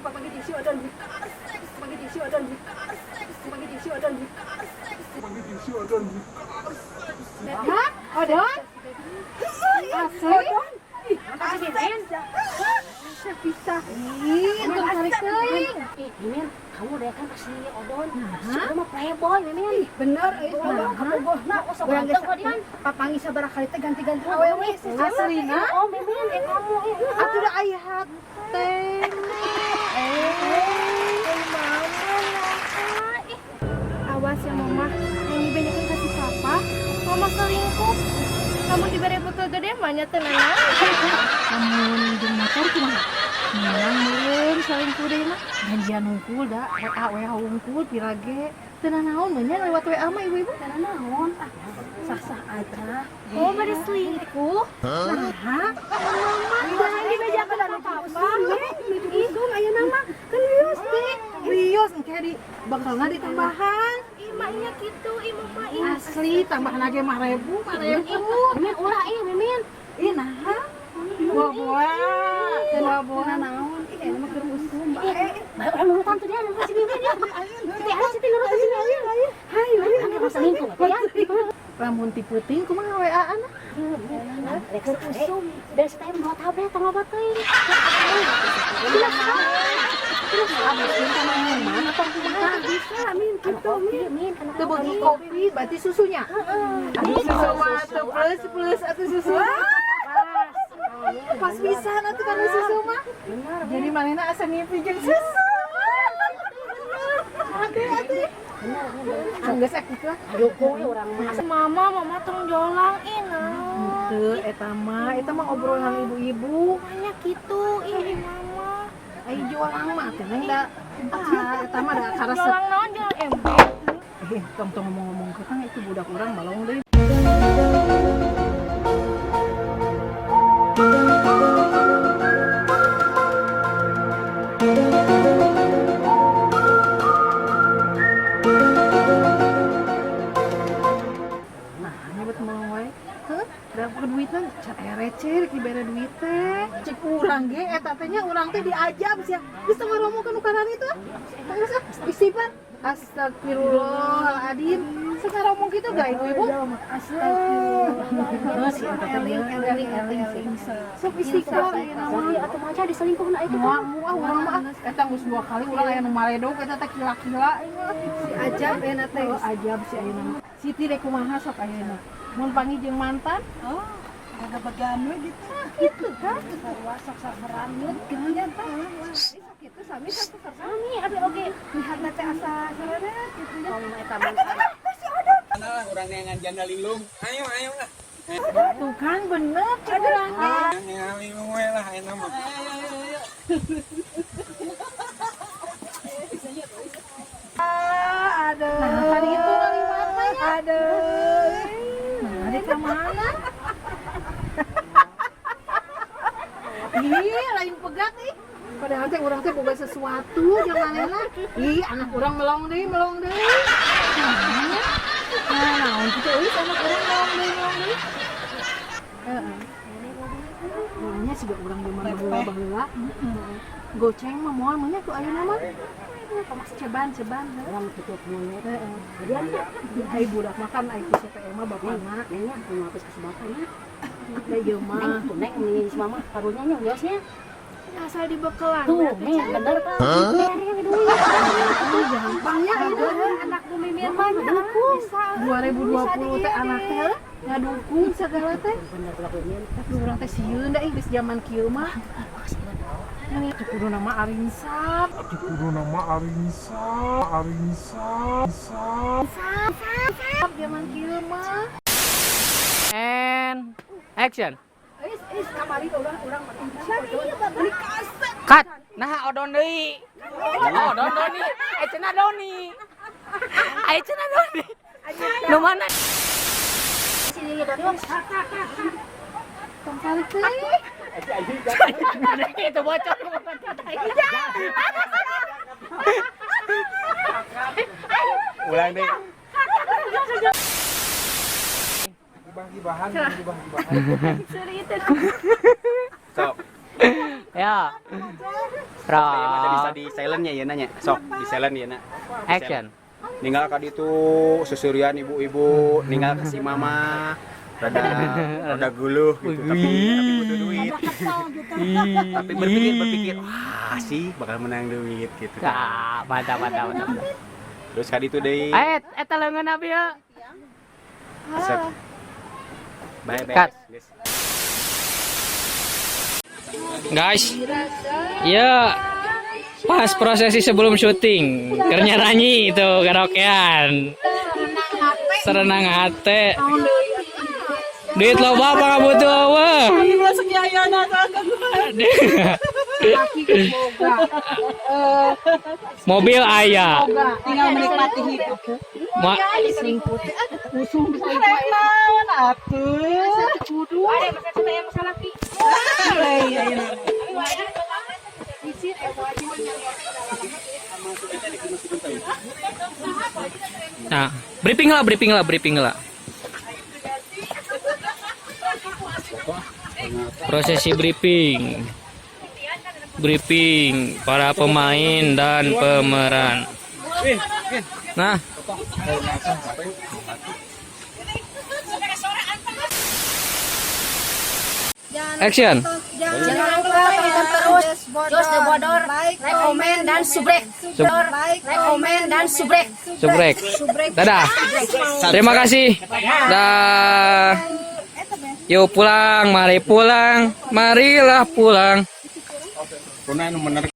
Papanggih jeung si Odon di kasep, papanggih jeung si Odon di kasep, papanggih jeung si Odon di kasep. Papanggih jeung si Odon di kasep. Hah? Odon? Asli? Odon. Ih, kasep. Kasep bisa. Ih, tong tarik teuing. Ih, Mimin, kamu deh kan si Odon. Si Odon mah playboy, Mimin. Ih, bener euy, Odon kabogohna. Oh, sok Urang ganteng geus kok dia. papanggih sabaraha kali teh ganti-ganti awewe si Aslina? Oh, Mimin, eh kamu eh. Atuh da aya hate. Awas ya Mama, yang dibanyakan kasih papa, Mama selingkuh. Kamu diberi bekal gede mah tenang. Lamun jeung motor kumaha? Menang meureun selingkuh deui mah. Janjian hungkul da, WA WA hungkul pirage. Teu nanaon mah nya lewat WA mah ibu-ibu. Karena naon? Ah, sah-sah aja. Oh, pada selingkuh. Nah, Mama, jangan dibejakan ke papa. Usum aya nama kan wios teh. Wios engke di bakalna ditambahan. Ih, maknya gitu, ih mama ih. Asli tambahan lagi mah ribu, mah ribu. Mimin ulah ih, Mimin. Ih nah. Buah-buah, buah-buah. Naon? Ih, aya mah keur usum bae. Bae orang nurutan tuh dia, nurutan si Mimin ya. Siti ayo Siti nurutan si Mimin. Hayu, Kan emang selingkuh ya. Lamun ti peuting kumaha WA-an? Rek usum. Beres teh dua tablet tong loba teuing. Bisa min kitu min. Min, kana Teu beuki kopi berarti susunya. Aduh, Susu mah teu plus plus atuh susu. Pas pisan atuh kana susu mah. Bener. Jadi manehna asa ngimpi jeung susu. Ade ade. Bener, bener. Geus ah kitu ah. Dukung we urang mah. Mama, mama tong jolang ih naon. Teu eta mah obrolan ibu-ibu. Maknya gitu, ih mama. Ai jolang mah teh neng da. Ah, eta mah da karesep. Jolang naon, jolang embe. Eh, tong tong ngomong-ngomong ke kang itu budak urang balong deui. Nah, nyebut melong wae. Heuh, da duitna can aya receh rek dibere duit teh. Cek urang ge eta teh nya urang teh diajab sia. Geus teu ngomongkeun nu kanan itu ah. Geus ah, istighfar. Astagfirullahaladzim. Sekarang ngomong gitu gak ibu-ibu? Astagfirullah. Si eta teh Eling eling eling. Sok istighfar ayeuna mah. Jadi atuh maca diselingkuhna itu. Moal moal urang mah ah. Eta geus dua kali urang aya nu maledog eta teh kila-kila. Si ajab euna teh. Oh, ajab si ayeuna mah. Siti rek kumaha sok ayeuna. Mun panggih jeung mantan? Oh, baga-bagaan we gitu. Gitu kan? Sarua sok saberanut kitu nya tah. Sok kitu sami sok Sami abi oge. Lihatna teh asa sareret kitu nya. Kamu eta mah. Mana lah urang neangan janda linglung. Ayo ayo lah. Tuh kan bener cek urang ge. Neangan linglung we lah ayeuna mah. Ayo ayo ayo. Aduh. Nah, tadi itu ngaliwat mah ya. Aduh. Nah, di ka mana? Ih, lain pegat ih. Padahal teh urang teh boga sesuatu jeung manehna. Ih, anak urang melong deui, melong deui. Nah, naon kitu euy anak urang melong deui, melong deui. Heeh. Nya siga urang zaman baheula-baheula. Goceng mah moal mah nya ku ayeuna mah. Ceban, ceban. Urang tutup mulut. Heeh. Jadi Ai budak makan ai ku CPM mah bapana. Neng nya nu hapus kesebatan nya. Da ieu mah. Neng tuh neng ini si mama karunya nya wiosnya. Asal dibekalan. Tuh, Min, bener kan? Bere duit. Aduh, gampangnya ini. Anak Bu Mimin mah Dukung. bisa. 2020 teh anak teh ngadukung segala teh. Bener lah Mimin. Tapi urang teh sieun da ih geus zaman kieu mah. Ini kudu nama Arinsap. Kudu nama Arinsa, Arinsa, Sa. Zaman kieu mah. And action. Is is kamari urang urang makin si Odon. Beli kasep. Cut. Nah, Odon deui. Oh, Odon Doni. Eh cenah Doni. Ai cenah Doni. Nu mana? Si Doni mah Tong tarik teuing. Itu bocor. Ulang deh. Gibah-gibahan, gibah-gibahan. Sok. Ya. Saya mah bisa Roll. di silentnya ya nanya. Sok, di silent ya na. Action. Ninggal ka ditu susurian ibu-ibu, ninggal ke si mama. Rada rada guluh gitu, tapi butuh duit. Tapi berpikir berpikir, wah sih bakal menang duit gitu. Ah, mantap, mantap, mantap. Terus ka ditu deui. Eh, eta leungeun abi ya. Set. Bye bye. Cut. Guys. Guys, ya pas prosesi sebelum syuting, keur nyanyi itu karaokean. Serenang hate. Duit loba apa butuh euweuh? Laki geus boga. Mobil aya. Tinggal menikmati hidup. Ma Selingkuh teh ah, usum selingkuh. Rek naon atuh? Kudu. Ada masa cerita yang masalah ki. Iya iya. Isin eh wajib. Nah, briefing lah, briefing lah, briefing lah. Prosesi briefing. Briefing para pemain dan pemeran. Nah, action. Jangan lupa tonton terus Jos de Bodor, like, komen, dan subrek. Like, komen, dan subrek. Subrek. Dadah. Terima kasih. Dah. Yuk pulang, mari pulang, marilah pulang. Kuna anu bener.